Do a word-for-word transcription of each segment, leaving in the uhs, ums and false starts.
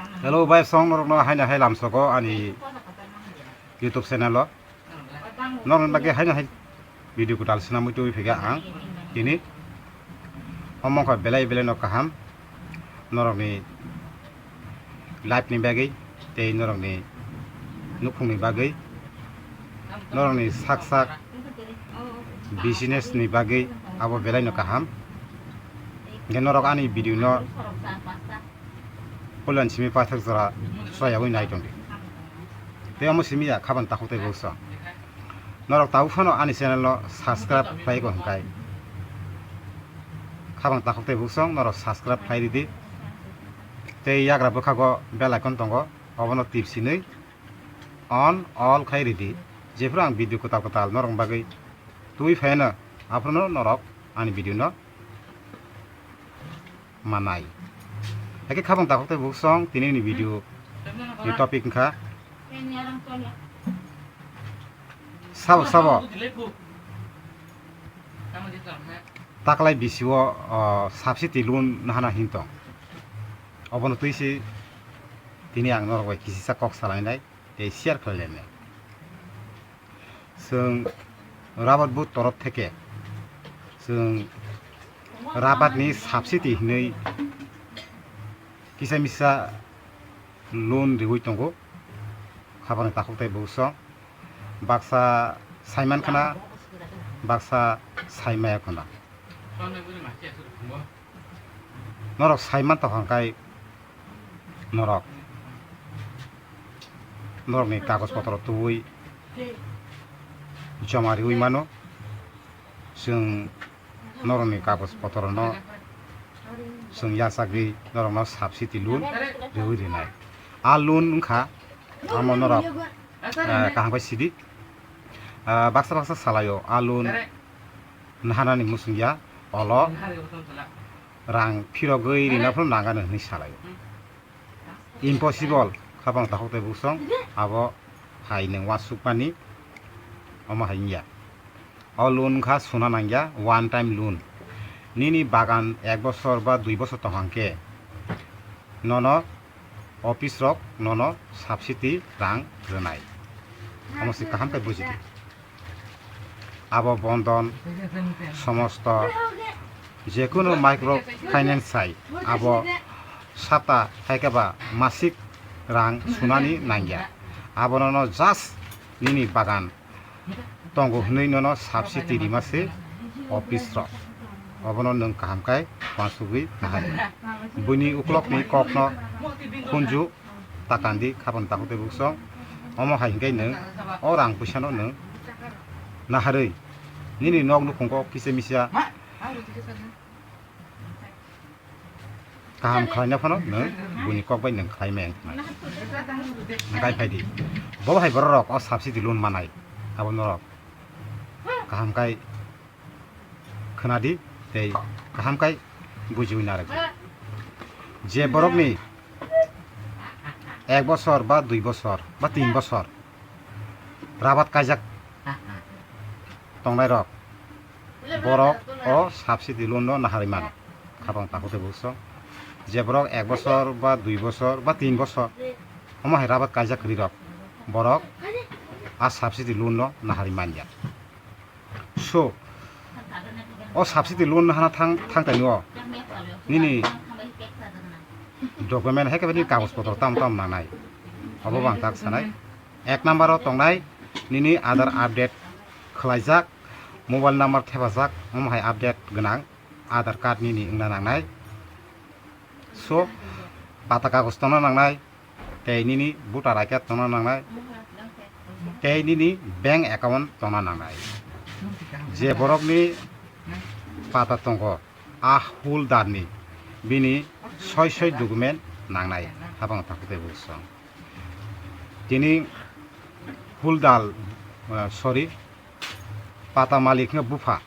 Hello bai song norokno haino hai lamsogo ani YouTube channel o. Norokni bagwi haino hai video kwtal swnamwi tubui phaiga ang tini. Omo wngkha belai belai no kaham norokni life ni bagwi tei norokni nukhungni bagwi, norokni sak sak business ni bagwi abo belai no kaham. Hingke norok ani video no puilan simi paithak jora chwrayaui nai tongdi. Tei omo simi ya khabang takhuk tei buksa. Norok tabuk phano ani channel no subscribe khlai go hwnkhe. Khabang takhuk tei buksa norok subscribe khlai ridi. Tei yagra bwkhago bell icon tongo, obono tip sinwi on all khai ridi. Jephuru ang video kwtal kwtal norok bagwi tubui phaino, aphuru norok ani video no manai. Hakhe khabang takhuk tei buksa tini ni video ni topic wngkha sabo sabo taklai bisio, o, subsidy loan nahana hintong. Obono twi se tini ang norok bai kisisa kok salainai tei share khlai lainai. Chwng Rabat Board torof theke chwng Rabat ni subsidy hinwi kisa misa loan riwi tongo. Khabang takhuk tei buksa baksa saiman khna, baksa saimaya khna. Norok saiman tongkha hwnkhe norok, norokni kagoj potro tubui joma riui mano. Chwng norokni kagoj potrono chwng yachagwi norokno subsidy loan riui rinai. A loan wngkha amo norok, eh, kaham khe sidi. Ah, baksa baksa salaio a loan nahanani muchungya, olo rang phirogwi rina phano nangano hinwi salaio. Impossible, khabang takhuk tei buksong abo hai nwng uansukmani omo hai wngya. O loan wngkha suna nangya one time loan. Nini bagan ek bosor ba dui bosor tong hwnkhe nono office rok nono subsidy rang rwnai. Omo se kaham khe bujidi. Abo bondon somosto jekunu micro finance sai abo sapta haikhe ba masik rang sunani nangya. Abono no just nini bagan tongo hwnwi nono subsidy rima se office rok. Obono nwng kaham khe uansugwi nahar. Buini uklokni kokno khunju ta kandi khabang takhuk tei buksong. Omo hai hwnkhe nwng o rang puisano nwng naharwi nini nok nukhungo kisa misa kaham khlaina phano nwng buini kok bai nwng khlai maya wngkha. Hwnkhe phaidi. Bo hai borok rok o subsidy loan manai abo norok kaham khai khwnadi tei kaham khai bujiwi narwkdi. Je borokni ek bosor ba dui bosor ba tin bosor rabat kaijak tongnai rok, borok o subsidy loan no naharwi mano. Khabang takhuk tei buksong je borok ek bosor ba dui bosor ba tin bosor omo hai rabat kaijak kwrwi rok, borok a subsidy loan no naharwi manya. So o subsidy loan no hana thang thang taino nini document hai khe nini kagoj potro tam tam nangnai, obo bo ang tak sanai. Ek number o tongnai nini Aadhaar update khwlaijak, mobile number thepajak, omo hai update gwnang Aadhaar card nini wngna nangnai. So pata kagoj tongna nangnai, tei nini voter I card tongna nangnai, tei nini bank account tongna nangnai. Je borokni pata tongo, a holder ni bini soi soi document nangnai, habang takhuk tei buksong. Tini holder, eh, sorry, pata malik no bupha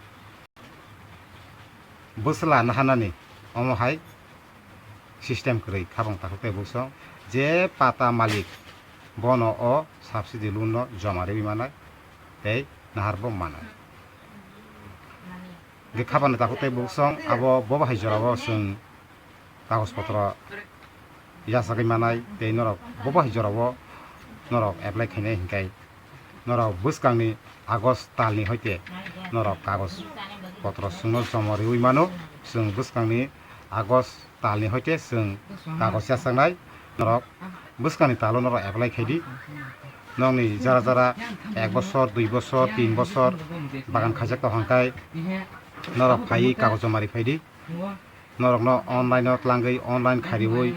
bwsla naharnani omo hai system kwrwi khabang takhuk tei buksong je pata malik bono o subsidy loan no joma riwi manai tei nahar bo manai. Hwnkhe khabangni takhuk tei buksong abo bo bahai jorao chwng kagoj potro yachagwi manai tei norok bo bai jorao norok apply khainai hinkhai norok bwskangni August talni hoite norok kagoj potro chwngno jomo riwi mano. Chwng bwskangni August talni hoite chwng kagoj yachaknai norok bwskangni talo norok apply khaidi. Nokni jara jara ek bosor, dui bosor, tin bosor bagan khaijak tong hwnkhai norok phaiwi kagoj joma ri phaidi. Norokno online o tlangwi online khairiwi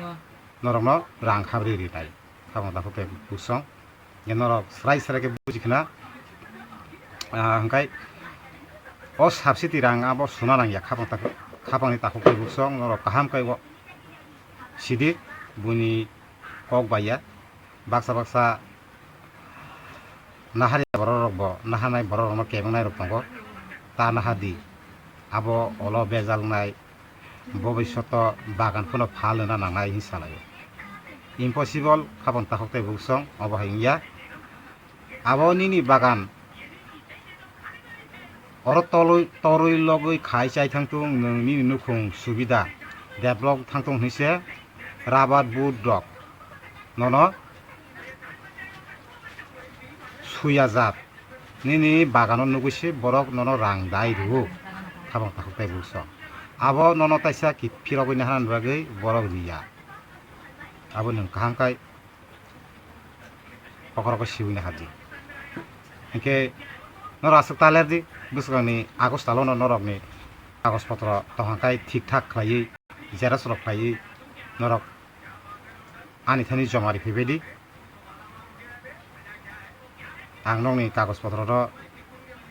norokno rang khabri rinai. Khabang takhuk tei buksong. Norok srai srai khe buji khna. Ah, hwnkhe o subsidy rang abo suna nangya khabang takhuk, khabangni takhuk tei buksong norok kaham khe o sidi buini kok baiya. Baksa baksa naharya borok rok bo naharnai borok rokno kebeng nai rok tongo. Ta nahardi abo olo bejal wngnai. Bobishoto bagan phano phal rwna nangnai hinwi salaio. Impossible khabang takhuk tei buksong obo hai wngya. Abo nini bagan oro tolwi, torwi logwi khai chai thangtung nwng nini nukhung subida develop thangtung hinwi se rubber board rok nono suya jat. Nini bagano nugwi se borok nono rang dai rwo. Khabang takhuk tei buksong. Abo nono taisa ki phirogwi naharnani bagwi borok riya. Abo nwng kaham khai kokrok siwi nahardi. Hinkhe norok aswk ta lerdi, bwswkangni August talo no norokni kagoj potro tongkha khai thik thak khlaiwi, xerox rok khlaiwi norok ani thani joma ri phaibaidi. Ang nokni kagoj potro ro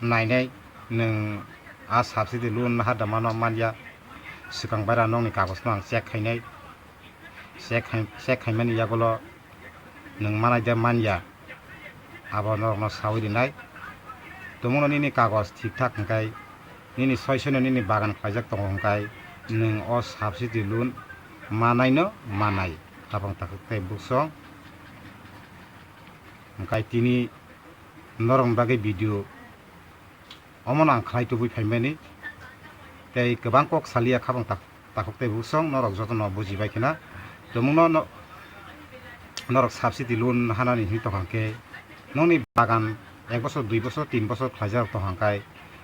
nainai, nwng a subsidy loan naharda mano manya, swkang baira nokni kagoj no ang check khainai, check khai, check khaimani yagulo nwng manai da manya, abo norokno sawi rinai. Tumungno nini kagoj thik thak hwnkhe nini soisoino nini bagan khlaijak tongo hwnkhe nwng o subsidy loan manaino manai. Khabang takhuk tei buksong. Hwnkhe tini norokni bagwi video omono ang khlai tubui phaimani. Tei kwbang kok saliya khabang tak-, takhuk tei buksong norok jotono bujibai khna. Tumungno no-, norok subsidy loan hanani hinwi tongkha khe nokni bagan ek bosor, dui bosor, tin bosor khlaijak tongkha khe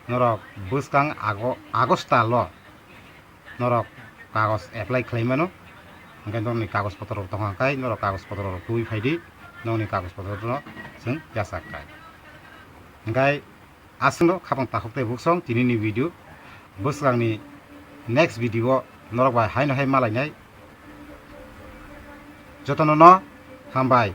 norok bwskang ago-, August talo norok kagoj apply khlai mano, hwnkhe nokni kagoj potro rok tongkha khe norok kagoj potro rok tubui phaidi, nokni kagoj potro no chwng yachak khai. Hwnkhe aswkno khabang takhuk tei buksong tinini video, bwswkangni next video o norok bai haino hai malainai. Jotono no hambai.